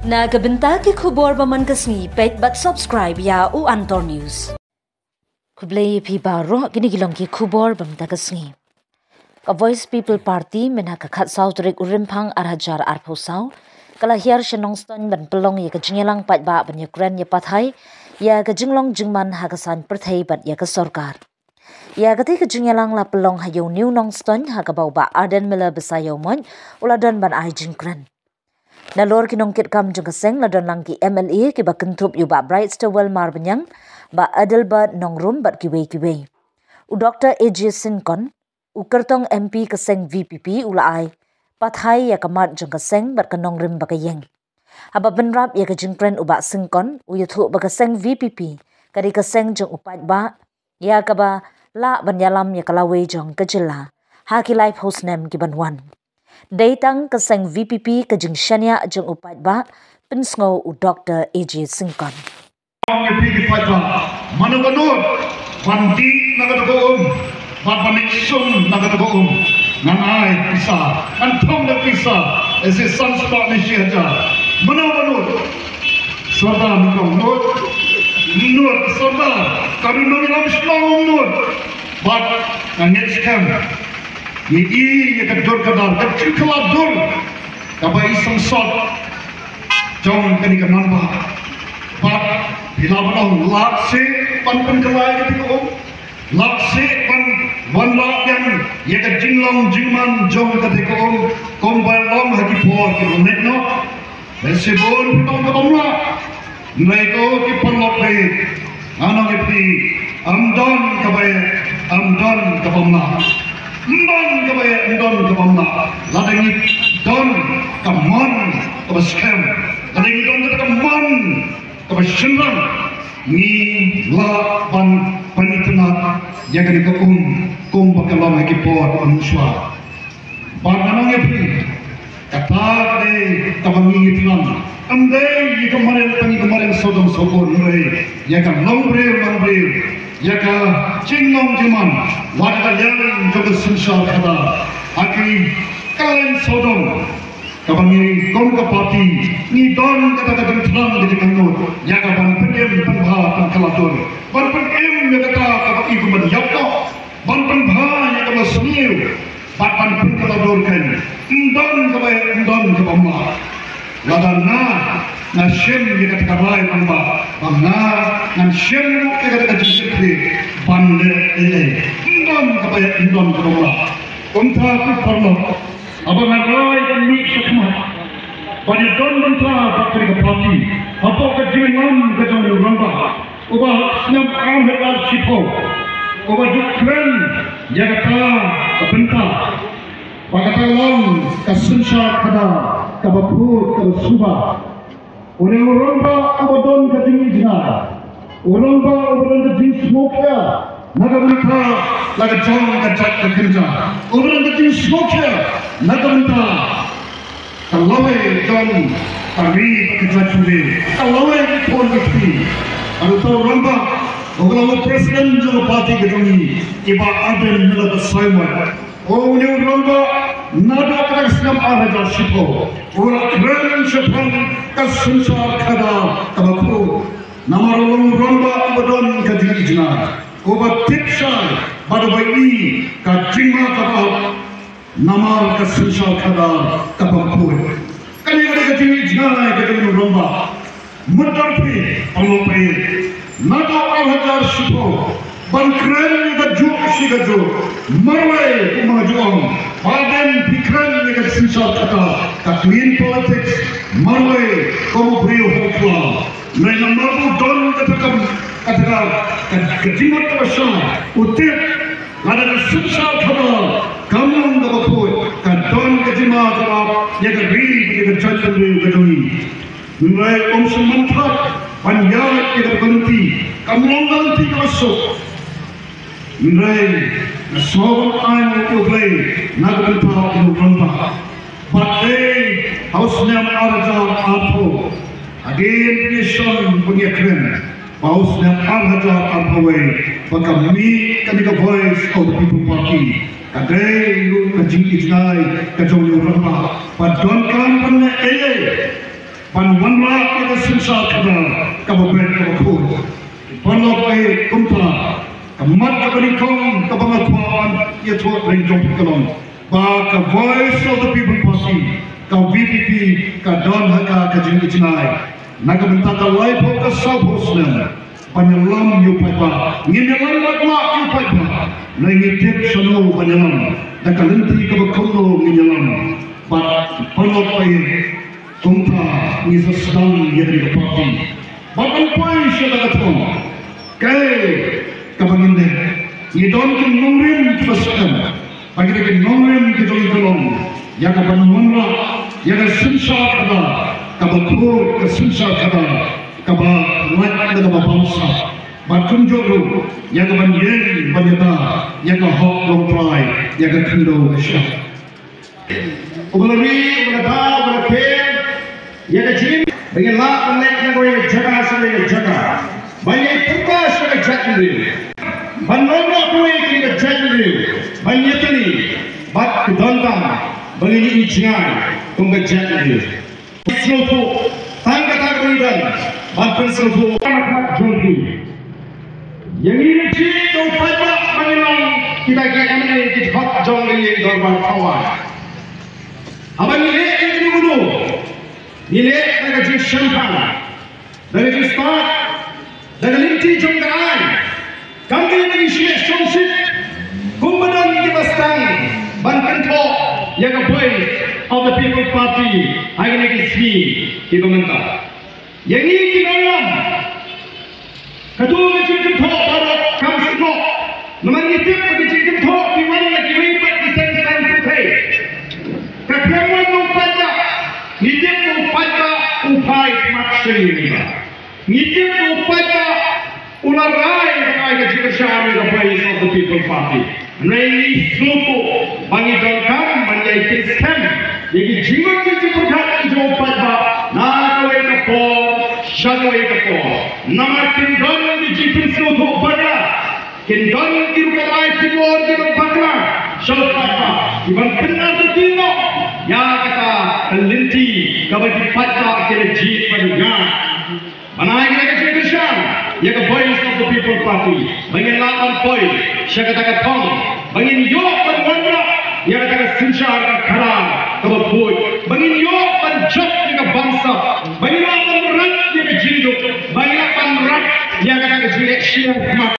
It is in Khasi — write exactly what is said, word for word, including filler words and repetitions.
Na ka bynta ki khubor ba man ka sngi, peit bad subscribe ïa u Antor News. Khublei ïa phi baroh, kine ki long ki khubor ba man ka sngi. Ka Voice People Party mynha ka khatsaw tarik u Rymphang ar hajar arphew saw ka la hiar sha Nongstoiñ ban pynlong ïa ka jingïalang paidbah ban ïakren ïa pathai ïa ka jinglong jingman ha ka saiñ pyrthei bad ïa ka sorkar. Ïa katei ka jingïalang la pynlong ha ïew New Nongstoiñ ha kaba u Bah Ardent Miller Basaiawmoit u la don ban ai jingkren. Nalor ki nongkitkam jong ka seng la don lang ki M L A kiba kynthup ïa u Bah Brightstarwell Marbaniang, Bah Adelbert Nongrum bad kiwei kiwei. U Doktor A J Syngkon, u kyrtong M P ka seng V P P, u la ai pathai ïa ka mat jong ka seng bad ka nongrim ba ka ïeng. Haba bynrap ïa ka jingkren u Bah Syngkon u ïathuh ba ka seng V P P ka dei ka seng jong u paidbah ïa kaba lah ban ïalam ïa ka lawei jong ka jylla ha ki laiphew snem ki ban wan. Dei tang ka seng V P P ka jingshaniah jong u paidbah, pynsngew u Doktor A J Syngkon. Ong ïa phi ki paidbah, mano ba nud ban dih na kata ka um bad ban leit sum na kata ka um? Ngan ai pisa, ngan thung da pisa, ese san spah ne shi hajar. Mano ba nud? Sordar nyngkong nud, nud Sordar, ka nud ïalam shnong nud. Bad nga ngeit skhem ngi i ïa ka dur ka dar, ka jingkylla dur kaba i sangsot jong kane ka nongbah. Bad phi lah ban ong lah seh ban pynkylla ïa kata ka um, lah seh ban wanrah biang ïa ka jinglong jingman jong kata ka um kumba long ha ki por kiba leit noh. Bad shibun phi ong ka bym lah. Hynrei ko ki paralok, ngan ong ïa phi, ym don kaba ïa, ym don ka bym lah. Ym don kaba ïa, ym don ka bym lah. Lada ngi don ka mon kaba skhem, lada ngi don ka mon kaba shynrang, ngi lah ban, ban itynnad ïa kane ka um kumba ka long ha ki por kiba mynshuwa. Bad ngan ong ïa phi, kata ka dei kaba ngi ngi thrang. Ym dei ïa ka mariang, tang ïa ka mariang sawdong sawkun, hynrei ïa ka longbriew manbriew, ïa ka jinglong jingman, wat ka liang jong ka synshar khadar. Ha ki kylleng sawdong kaba ngi kum ka party ngi don kata ka jingthrang ka jingangnud ïa ka ban pynim pynbha pynkylla dur, ban pynim ïa kata kaba i kum ban ïap noh, ban pynbha ïa kaba sniew, bad ban pynkylla dur kein. Ym don kaba, ym don kaba mlak. Lada nga, nga shim ïa kata ka rai rangbah, ba nga ngan shim ïa kata ka jingkitkhlieh ban leh ei ei. Ym don kaba, ym don kaba mlak. Kumta ko paralok, haba nga rai ban mih shakhmat ban ïadon bynta bad kane ka party hapoh ka jingïalam ka jong u rangbah uba snem ar hajar shiphew, uba ju kren ïa kata ka bynta ba kata long ka synshar khadar kaba khuid kaba suba. U dei u rangbah uba don ka jingïohi jngai, u rangbah uba don ka jingsngewkhia na ka bynta la ka jong ka jait ka kynja, uba don ka jingsngewkhia na ka bynta ka lawei jong ka ri bad ka jaitbynriew, ka lawei ki khun ki kti. Bad uta u rangbah uba long u president jong ka party ka jong ngi, i Bah Ardent Miller Basaiawmoit. Une u rangbah naduh kata ka snem ar hajar shiphew u la kren shaphang ka synshar khadar kaba khuid. Namar u long u rangbah uba don ka jingïohi jngai, uba tip shai bad uba i ka jingma kaba hok namar ka synshar khadar kaba khuid. Kane ka dei ka jingïohi jngai ka jong u rangbah. Mutdur phi, paralok phi, naduh ar hajar shiphew ban kren ïa kajuh shi kajuh. Marwei kumba nga ju ong, Bah Ardent, phi kren ïa ka synshar khadar, ka clean politics, marwei kum u briew hok khlaw. Hynrei namar ba u don kata ka, kata ka, ka, ka jingmut kaba shai, u tip lada ka synshar khadar kam long kaba khuid, ka don ka jingma kaba ïa ka ri bad ïa ka jaitbynriew ka jong ngi. Hynrei um shym man thait ban ïaid ïa kata ka lynti, kam long ka lynti kaba suk. Hynrei nga sngew ban aiñ ïa U Blei na ka bynta u rangbah. Bad dei ha u snem ar hajar arphew hadien ba ngi shong ban ïakren, ba u snem ar hajar arphew wei ba ka mih kane ka Voice of the People Party. Ka dei ruh ka jingïohi jngai ka jong u rangbah ba donkam ban leh ei ei. Ban wanrah ïa ka synshar khadar kaba beit kaba khuid. Paralok, kumta ka mat kaba nyngkong kaba nga kwah ban ïathuh ring jong phi ka long ba ka Voice of the People Party, ka V P P, ka don ha ka ka jingïohi jngai na ka bynta ka laiphew ka sawphew snem ban ïalam ïa u paidbah. Ngin ïalam bad ïa u paidbah, ngi tip shano ban ïalam, da ka lynti kaba kumno ngin ïalam. Bad paralok, kumta ngi sa sdang ïa kane ka party. Bad ban poi sha ka thong, kaei kaba ngin leh? Ngi don ki nongrim kiba skhem. Ba kita ki nongrim ki jong ka long ïa ka ban wanrah ïa ka synshar khadar kaba khuid, ka synshar khadar kaba lait da kaba bamsap. Bad kumjuh ruh ïa ka ban ïeng ban ïada ïa ka hok longtrai, ïa ka khyndew ka shyiap. Uba la ri, uba la da, uba la pher ïa ka jingim, ba ngin lah ban leit na kawei ka jaka sha kawei ka jaka, ban ïai pyrta sha ka jaitbynriew, ban long noh kawei ka jaitbynriew, ban ïatylli bad ka donkam ba ngin ïohi jngai kum ka jaitbynriew. Sngewthuh tang kata kaba ngi don ban pynsngewthuh. Jong ki, ïa ngi la jied da u paidbah ba ngin long kita ki M N A ki hok jong ka ïing dorbar thaw aiñ. Haba ngi leh ïa kano kano, ngi leh da ka jingshemphang, da ka jingstad, da ka lynti jong ka aiñ. Kam dei ba ngi shu leh shongshit kumba don kiba sdang ban kynthoh ïa ka Voice of the People Party ha kine ki sngi kiba mynta. Ïa ngi ki nongïalam, kato ka jingkynthoh baroh kam snoh. Namar ngi tip ba ka jingkynthoh ki wan na kiwei pat ki seng saiñ pyrthei. Ka khlem wan na u paidbah, ngi tip ba u paidbah u phai khmat sha ngi. Ngi tip ba u paidbah u la rai ban ai ka jingkyrshan ïa ka Voice of the People Party. Hynrei ngi sngewthuh ba ngi donkam ban ïai kynskhem ïa ki jingmut ki jingpyrkhat ki jong u paidbah na kawei ka por sha kawei ka por. Namar kin don ki jingpynsngewthuh bakla, kin don ki rukom ai pynbor kiba bakla sha u paidbah, kiban pynartatien noh ïa kata ka lynti kaba ki paidbah ki la jied ban ïaid. Ban ai kane ka jingkyrshan ïa ka Voice of the People Party ba ngin lah ban poi sha kata ka thong, ba ngin ïoh ban wanrah ïa kata ka synshar ka khadar kaba khuid, ba ngin ïoh ban jop ïa ka bamsap, ba ngin lah ban rat ïa ka jingduk, ba ngin lah ban rat ïa kata ka jingleh syiar khmat.